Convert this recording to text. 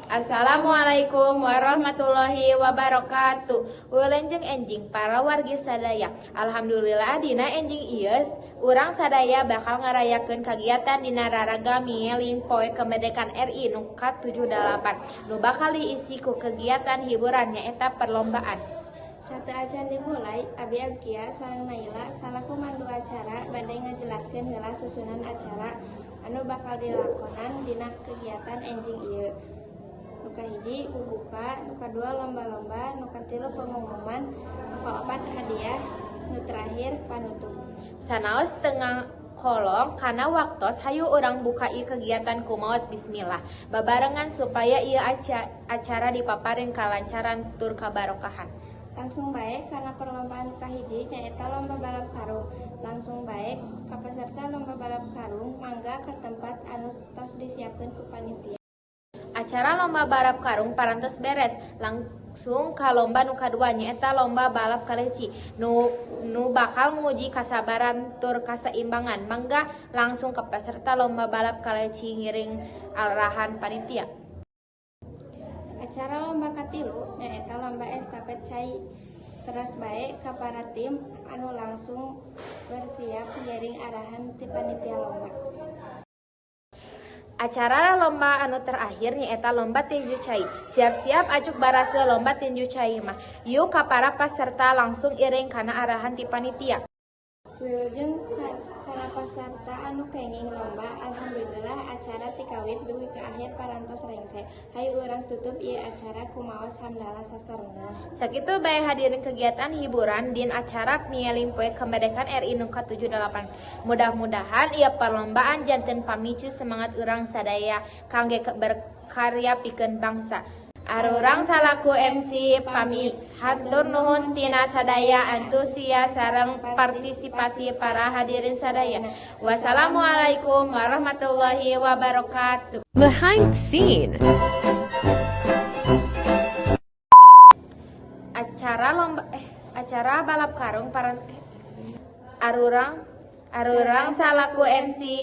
Assalamualaikum warahmatullahi wabarakatuh. Wilujeng enjing para wargi sadaya. Alhamdulillah, dina enjing ieu urang sadaya bakal ngarayakeun kagiatan dina raraga mieling Poe Kemerdekaan RI nu ka-78 nu bakal diisi ku kegiatan hiburan, nyaeta perlombaan. Sateuacan dimulai, Abi Azkia sareng Naila salaku mandu acara bade ngajelaskeun heula susunan acara anu bakal dilakonan dina kegiatan enjing ieu. Nu kahiji bubuka, nu kadua lomba-lomba, nu katilu pengumuman, nu kaopat hadiah, nu terakhir panutup. Sanaos teu ngakolong kana waktos, hayu urang buka ieu kegiatan ku maos bismillah babarengan supaya ieu acara dipaparin kalancaran tur kabarokahan. Langsung bae kana perlombaan kahiji, nyaeta lomba balap karung. Langsung bae ka peserta lomba balap karung, mangga ka tempat anu tos disiapkeun ku panitia. Acara lomba balap karung parantos beres, langsung ka lomba nu kadua, nyaeta lomba balap kaleci nu bakal nguji kasabaran tur kasaimbangan. Mangga langsung ke peserta lomba balap kaleci ngiring arahan panitia. Acara lomba katilu nyaeta lomba estafet cai. Teras bae ka para tim anu langsung bersiap ngiring arahan ti panitia lomba. Acara lomba anu terakhir nyaeta lomba tinju cai. Siap-siap acuk baraseuh lomba tinju cai mah. Yuk, ka para peserta langsung iring kana arahan ti panitia. Wilujeng kana peserta anu kenging lomba. Alhamdulillah, acara ti kawit dugi ka akhir parantos rengse. Hayu urang tutup ieu acara ku maos hamdalah sasarengan. Sakitu bae, hadirin, kegiatan hiburan dina acara mieling Poe Kemerdekaan RI nu ka-78. Mudah-mudahan ieu perlombaan janten pamicu semangat urang sadaya kangge berkarya pikeun bangsa. Arurang salaku MC pamit. Hatur nuhun tina sadaya antusias sareng partisipasi para hadirin sadaya. Wassalamualaikum warahmatullahi wabarakatuh. Behind the scene. Acara lomba, acara balap karung para arurang arurang salaku MC.